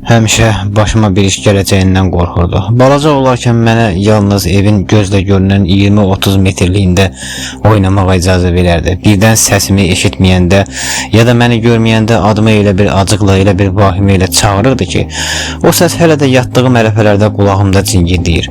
Həmişə başıma bir iş gələcəyindən qorxurdu. Balaca olarkən mənə yalnız evin gözlə görünən 20-30 metrliyində oynamağa icazə verərdi. Birdən səsimi eşitməyəndə ya da məni görməyəndə adımı elə bir acıqla, elə bir vahimə ilə çağırırdı ki, o səs hələ də yatdığım ərəfələrdə qulağımda cingildəyir.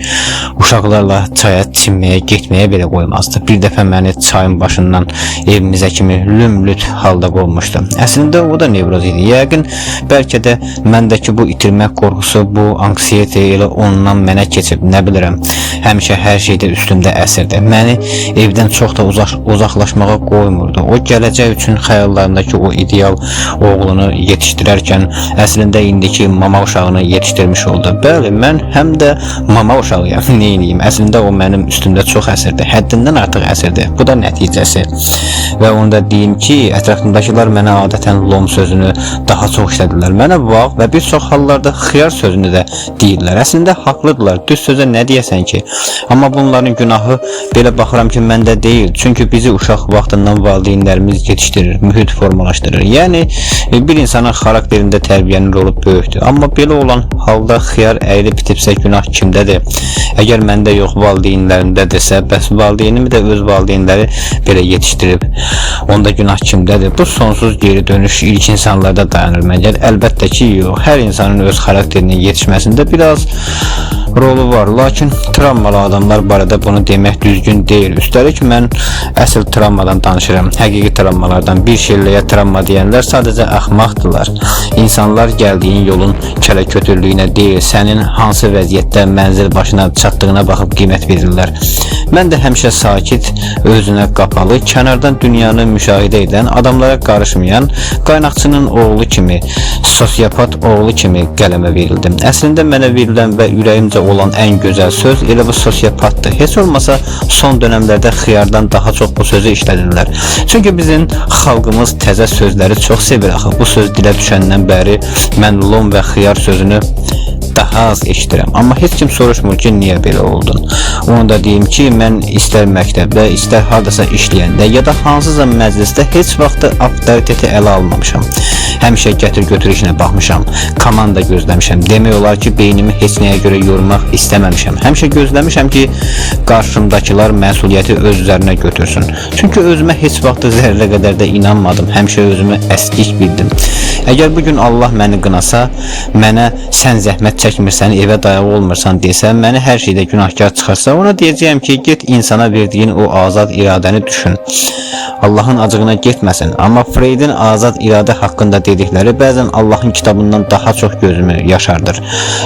Uşaqlarla çaya çimməyə getməyə belə qoymazdı. Bir dəfə məni çayın başından evimizə kimi lümlüt halda qovmuşdu. Əslində o da nevroz idi. Yəqin bəlkə də məndəki bu itirmək qorxusu, bu anksiyete elə ondan mənə keçib, nə bilirəm. Həmişə hər şeydə üstümdə əsirdi. Məni evdən çox da uzaqlaşmağa qoymurdu. O gələcək üçün xəyallarındakı o ideal oğlunu yetişdirərkən əslində indiki mama uşağını yetişdirmiş oldu. Bəli, mən həm də mama uşağıyam. Neyniyim? Əslində o mənim üstümdə çox əsirdi. Həddindən artıq əsirdi. Bu da nəticəsi. Və onu da deyim ki, ətrafımdakılar mənə adətən lom sözünü daha çox işlədirlər. Mənə vağ və bir çox hallarda xiyar sözünü də deyirlər. Əslində haqlıdırlar. Düz sözə nə deyəsən ki? Amma bunların günahı belə baxıram ki, məndə deyil. Çünki bizi uşaq vaxtından valideynlərimiz yetişdirir, mühit formalaşdırır. Yəni bir insanın xarakterində tərbiyənin rolu böyükdür. Amma belə olan halda xiyar əyri bitibsə günah kimdədir? Əgər məndə yox, valideynlərimdədirsə, bəs valideynimi də öz valideynləri belə yetişdirib. Onda günah kimdədir? Bu sonsuz geri dönüş ilk insanlarda dayanır məgər? Əlbəttə ki, yox. Hər insanın öz xarakterinin yetişməsində biraz rolu var. Lakin travmalı adamlar barədə bunu demək düzgün deyil. Üstəlik mən əsl travmadan danışıram. Həqiqi travmalardan. Bir şeyləyə travma deyənlər sadəcə axmaqdırlar. İnsanlar gəldiyin yolun kələkötürlüyünə deyil, sənin hansı vəziyyətdə mənzil başına çatdığına baxıb qiymət verirlər. Mən də həmişə sakit, özünə qapalı, kənardan dünyanı müşahidə edən, adamlara qarışmayan, qaynaqçının oğlu kimi, sosiopat oğlu kimi qələmə verildim. Əslində mənə verilən və ürəyimcə olan ən gözəl söz elə bu sosiopatdır. Heç olmasa son dönəmlərdə xiyardan daha çox bu sözü işlədirlər. Çünki bizim xalqımız təzə sözləri çox sevir axı. Bu söz dilə düşəndən bəri mən lom və xiyar sözünü daha az eşidirəm. Amma heç kim soruşmur ki, niyə belə oldun. Onu da deyim ki, mən istər məktəbdə, istər hardasa işləyəndə ya da hansısa məclisdə heç vaxt avtoriteti ələ almamışam. Həmişə gətir-götür işinə baxmışam, komanda gözləmişəm. Demək olar ki, beynimi heç nəyə görə yormaq istəməmişəm. Həmişə gözləmişəm ki, qarşımdakılar məsuliyyəti öz üzərinə götürsün. Çünki özümə heç vaxt zərrə qədər də inanmadım. Həmişə özümü əskik bildim. Əgər bu gün Allah məni qınasa, mənə sən zəhmət çəkmirsən, evə dayaq olmursan desə, məni hər şeydə günahkar çıxarsa, ona deyəcəyəm ki, get insana verdiyin o azad iradəni düşün. Allahın acığına getməsin. Amma Freydin azad iradə haqqında dedikləri bəzən Allahın kitabından daha çox gözümü yaşardır.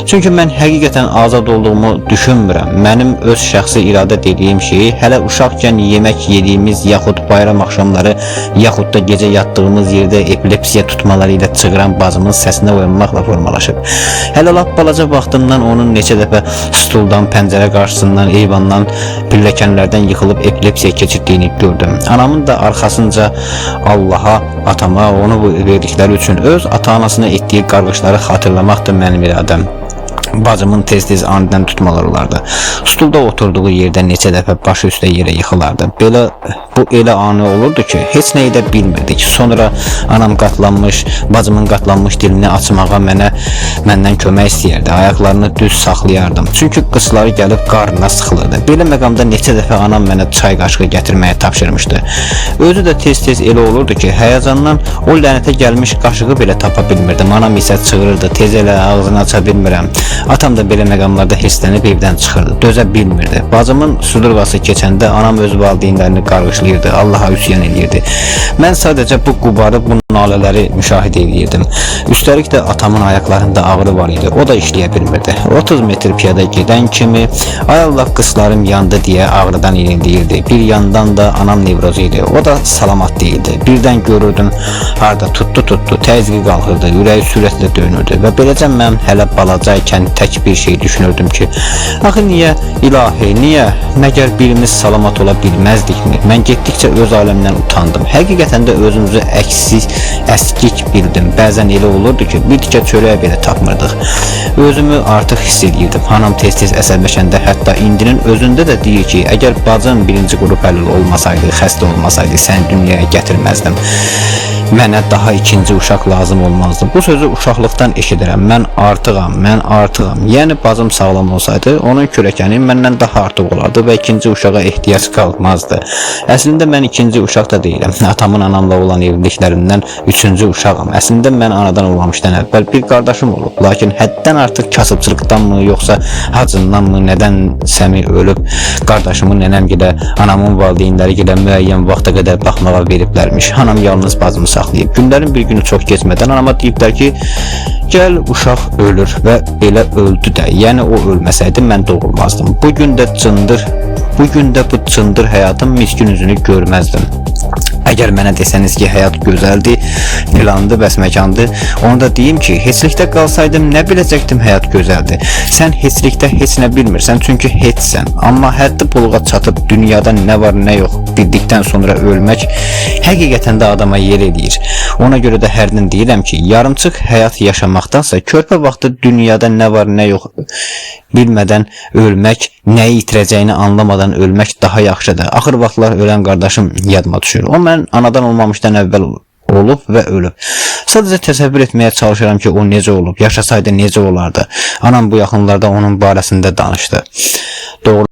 Çünki mən həqiqətən azad olduğumu düşünmürəm. Mənim öz şəxsi iradə dediyim şeyi hələ uşaqkən yemək yediyimiz yaxud bayram axşamları, yaxud da gecə yatdığımız yerdə epilepsiya tutmaları ilə çığıran bacımın səsinə oyanmaqla formalaşıb. Hələ lap balaca vaxtımdan onun neçə dəfə stuldan, pəncərə qarşısından, eyvandan, pilləkənlərdən yıxılıb epilepsiya keçirdiyini gördüm. Anamın da arxasınca Allaha, atama, onu bu verdikləri üçün öz ata-anasına etdiyi qarğışları xatırlamaqdır mənim iradəm. Bacımın tez-tez anidən tutmaları olardı. Stulda oturduğu yerdə neçə dəfə başı üstə yerə yıxılardı. Belə bu elə ani olurdu ki, heç nə edə bilmirdik. Sonra anam qatlanmış, bacımın qatlanmış dilini açmağa məndən kömək istəyərdi. Ayaqlarını düz saxlayardım. Çünki qısları gəlib qarnına sıxılırdı. Belə məqamda neçə dəfə anam mənə çay qaşığı gətirməyə tapşırmışdı. Özü də tez-tez elə olurdu ki, həyəcandan o lənətə gəlmiş qaşığı belə tapa bilmirdim. Anam isə çığırırdı: "Tez elə, ağzını aça bilmirəm." Atam da belə məqamlarda hirslənib evdən çıxırdı. Dözə bilmirdi. Bacımın sudurğası keçəndə anam öz valideynlərini qarğışlayırdı, Allaha üsyan eləyirdi. Mən sadəcə bu qubarı, bu nalələri müşahidə eləyirdim. Üstəlik də atamın ayaqlarında ağrı var idi. O da işləyə bilmirdi. 30 metr piyada gedən kimi ay Allah qıslarım yandı deyə ağrıdan inildəyirdi. Bir yandan da anam nevrozu idi. O da salamat deyildi. Birdən görürdüm harda tutdu, təzyiqi qalxırdı, ürəyi sürətlə döyünürdü və beləcə mən hələ balaca ikən tək bir şey düşünürdüm ki, axı niyə, ilahi, niyə, məgər birimiz salamat ola bilməzdikmi? Mən getdikcə öz ailəmdən utandım. Həqiqətən də özümüzü əskik bildim. Bəzən elə olurdu ki, bir tikə çörəyə belə tapmırdıq. Özümü artıq hiss edirdim. Anam tez-tez əsəbləşəndə, hətta indinin özündə də deyir ki, əgər bacım birinci qrup əlil olmasaydı, xəstə olmasaydı, səni dünyaya gətirməzdim. Mənə daha ikinci uşaq lazım olmazdı. Bu sözü uşaqlıqdan eşidirəm. Mən artığam, mən artığam. Yəni bacım sağlam olsaydı, onun kürəkəni məndən daha artıq olardı və ikinci uşağa ehtiyac qalmazdı. Əslində mən ikinci uşaq da deyiləm. Atamın anamla olan evliliklərindən üçüncü uşağam. Əslində mən anadan olmamışdan əvvəl bir qardaşım olub. Lakin həddən artıq kasıbçılıqdanmı, yoxsa hacındanmı, nədənsəmi ölüb. Qardaşımı nənəmgilə, anamın valideynləri gilə müəyyən vaxta qədər baxmağa veriblərmiş. Anam yalnız bacımı saxlayıb. Günlərin bir günü çox keçmədən anama deyiblər ki, gəl uşaq ölür və belə öldü də. Yəni o ölməsəydi mən doğulmazdım. Bu gün də cındır, bu gün də bu cındır həyatın miskin üzünü görməzdim. Əgər mənə desəniz ki, həyat gözəldir, filandır, bəs məkandır, onu da deyim ki, heçlikdə qalsaydım nə biləcəkdim həyat gözəldir. Sən heçlikdə heç nə bilmirsən, çünki heçsən. Amma həddi buluğa çatıb dünyada nə var, nə yox bildikdən sonra ölmək həqiqətən də adama yer eləyir. Ona görə də hərdən deyirəm ki, yarımçıq həyat yaşamaqdansa körpə vaxtı dünyada nə var, nə yox bilmədən ölmək, nəyi itirəcəyini anlamadan ölmək daha yaxşıdır. Axır vaxtlar ölən qardaşım yadıma düşür. O mən anadan olmamışdan əvvəl olub və ölüb. Sadəcə təsəvvür etməyə çalışıram ki, o necə olub, yaşasaydı necə olardı. Anam bu yaxınlarda onun barəsində danışdı. Doğru.